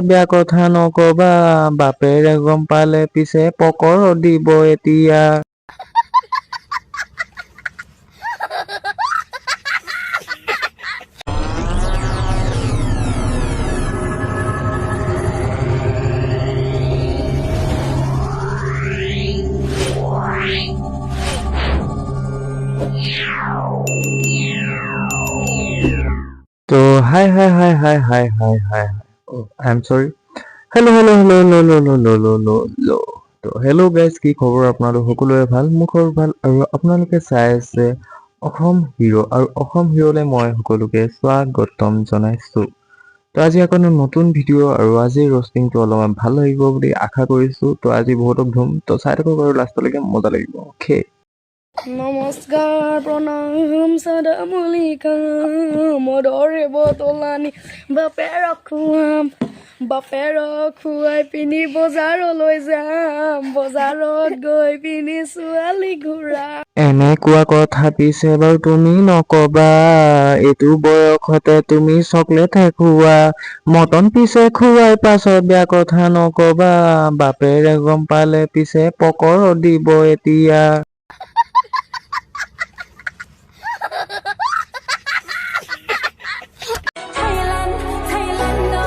বেয়া কথা নকবা, বাপেৰে গম পালে পিছে পকৰ দিব এতিয়া। তো hi hi hi hi hi hi hi, I am sorry, hello hello hello hello hello hello hello hello. তো হেল্ল' গাইজ, কি খবৰ আপোনালোক? সকলোৰে ভাল, মোৰ খবৰ ভাল। আৰু আপোনালোকে চাই আছে অসম হিৰ', আৰু অসম হিৰ'লৈ মই সকলোকে স্বাগতম জনাইছোঁ। তো আজি আকৌ নতুন ভিডিঅ' আৰু আজিৰ ৰষ্টিংটো অলপমান ভাল লাগিব বুলি আশা কৰিছোঁ। তো আজি বহুতক ধুম, তো চাই থাকক আৰু লাষ্টলৈকে মজা লাগিব। অ'কে, নমস্কাৰ, প্ৰণাম, চাদামলিকা, মদৰে বটলানি বাপেৰক খুৱাম, বাপেৰক খুৱাই পিনি বজাৰলৈ যাম, বজাৰত গৈ পিনি ছোৱালী ঘূৰা। এনেকুৱা কথা পিছে বাৰু তুমি নকবা, এইটো বয়সতে তুমি চকলেটহে খোৱা। মটন পিছে খুৱাই পাছত বেয়া কথা নকবা, বাপেৰে গম পালে পিছে পকৰ দিব এতিয়া। Thailand, Thailand, no,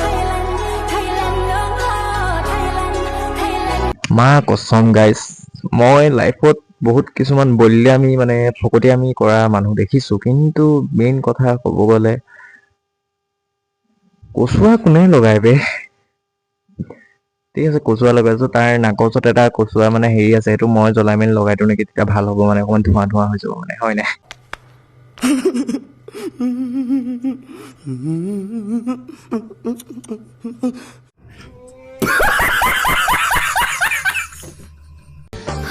Thailand, Thailand, no, Thailand, Thailand. মা কচম গাইছ, মই লাইফত বহুত কিছুমান বলিয়ামি মানে ফকটীয়ামি কৰা মানুহ দেখিছোঁ, কিন্তু মেইন কথা ক'ব গ'লে কচুৱা কোনে লগাই বে? ঠিক আছে, কচুৱা লগাইছো, তাৰ নাকৰ ওচৰত এটা কচুৱা মানে হেৰি আছে, সেইটো মই জ্বলাই মেলি লগাই দিওঁ নেকি, তেতিয়া ভাল হ'ব, মানে অকণমান ধোঁৱা ধোঁৱা হৈ যাব মানে, হয় নাই?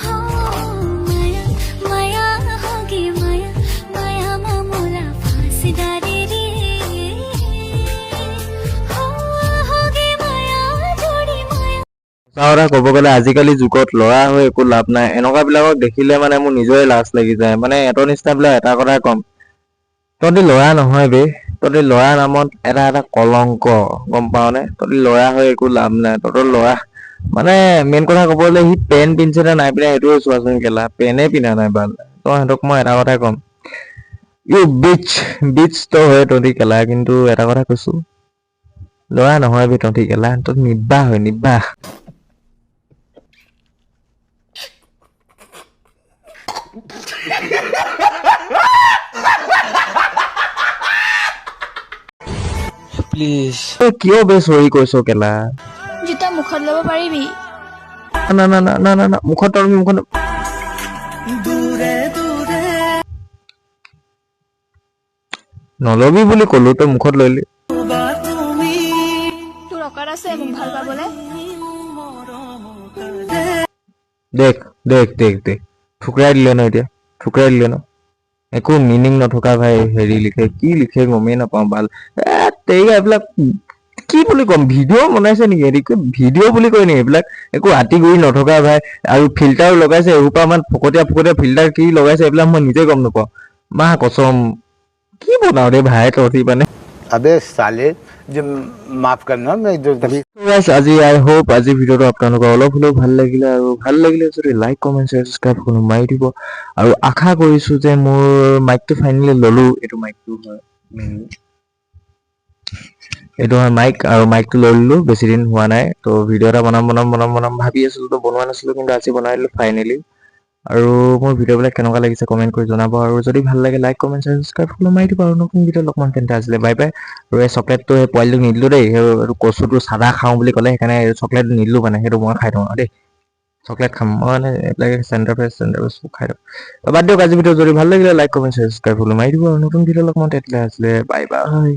हो माया माया होगी माया माया मामूला फांसदारी रे, हो होगी माया जोड़ी माया। সঁচা কথা ক'ব গ'লে আজিকালি যুগত ল'ৰা হৈ একো লাভ নাই। এনেকুৱা বিলাকক দেখিলে মানে মোৰ নিজৰে লাজ লাগি যায়। মানে এহঁতৰ নিচিনা বিলাক এটা কথাই ক'ম, তহঁতি ল'ৰা নহয় বে, তহঁতি ল'ৰা নামত এটা এটা কলংক, গম পাৱনে? তহঁতি ল'ৰা হৈ একো লাভ নাই। তহঁতৰ ল'ৰা মানে মেইন কথা ক'ব গ'লে সি পেণ্ট পিন্ধিছে নে নাই পিন্ধা সেইটোৱে চোৱাচোন, কেলা পেণ্টে পিন্ধা নাই বাল। তই সিহঁতক মই এটা কথাই ক'ম, ইউ বিচ বিচ তো হয় তহঁতি কেলা, কিন্তু এটা কথা কৈছো, ল'ৰা নহয় বে তহঁতি কেলা, তহঁতি নিৰ্বাহ হয় নিৰ্বাহ। প্লিজ। তই কিয় বে চৰি কৈছ কেলা? জোতা মুখত ল'ব পাৰিবি? না না না না না না, মুখত নলবি, মুখত নলবি বুলি ক'লো, তই মুখত লৈ লি। তোৰ অকাত আছে মোক ভাল পাবলে? দেখ দেখ দেখ দেখ, ঠুকৰাই দিলে ন এতিয়া, ঠুকৰাই দিলে ন। একো মিনিং নথকা ভাই হেৰি লিখে, কি লিখে গমেই নাপাওঁ বাল। এ তেৰিকা, এইবিলাক কি বুলি ক'ম, ভিডিঅ' বনাইছে নেকি এদি? ভিডিঅ' বুলি কয় নেকি এইবিলাক? একো আঁতি গুৰি নথকা ভাই, আৰু ফিল্টাৰো লগাইছে এসোপামান ফকটীয়া ফকটীয়া ফিল্টাৰ, কি লগাইছে এইবিলাক মই নিজে গম নাপাওঁ। মা কচম, কি বনাও ৰে ভাই তহঁতি মানে। अबे साले, जो माफ करना, मैं जो तभी গাইছ, আজি আই হোপ আজি ভিডিঅ'টো আপোনালোকৰ অলপ হ'লেও ভাল লাগিলে, আৰু ভাল লাগিলে যদি লাইক কমেণ্ট শ্বেয়াৰ ছাবস্ক্ৰাইব কোনো মাৰি দিব। আৰু আশা কৰিছোঁ যে মোৰ মাইকটো ফাইনেলি ল'লো, এইটো মাইকটো হয় মেইনলি, এইটো হয় মাইক, আৰু মাইকটো লৈ ল'লো বেছি দিন হোৱা নাই। তো ভিডিঅ' এটা বনাম বনাম বনাম বনাম ভাবি আছিলোঁ, তো বনোৱা নাছিলোঁ, কিন্তু আজি বনাই দিলোঁ ফাইনেলি। আৰু মোৰ ভিডিঅ'বিলাক কেনেকুৱা লাগিছে কমেণ্ট কৰি জনাব, আৰু যদি ভাল লাগে লাইক কমেণ্ট শ্বেয়াৰ ছাবস্ক্ৰাইব সকলো মাৰি দিব। আৰু নতুন ভিডিঅ' লগ পাম তেন্তে, আজিলৈ বাই বাই। আৰু এই চকলেটটো সেই পোৱালিটোক নিদিলোঁ দেই, সেইটো কচুটো চাদা খাওঁ বুলি ক'লে, সেইকাৰণে চকলেট নিদিলোঁ, মানে সেইটো মই খাই থওঁ দেই, চকলেট খাম মই, মানে এইবিলাকে চেণ্টাৰ ফ্ৰেছ চেণ্টাৰ ফ্ৰেছ খাই দিওঁ। তো বাদ দিয়ক, আজি ভিডিঅ' যদি ভাল লাগিলে লাইক কমেণ্ট শ্বেয়াৰ ছাবস্ক্ৰাইব সকলো মাৰি দিব, আৰু নতুন ভিডিঅ' লগ পাম তেন্তে, আজিলৈ বাই বাই।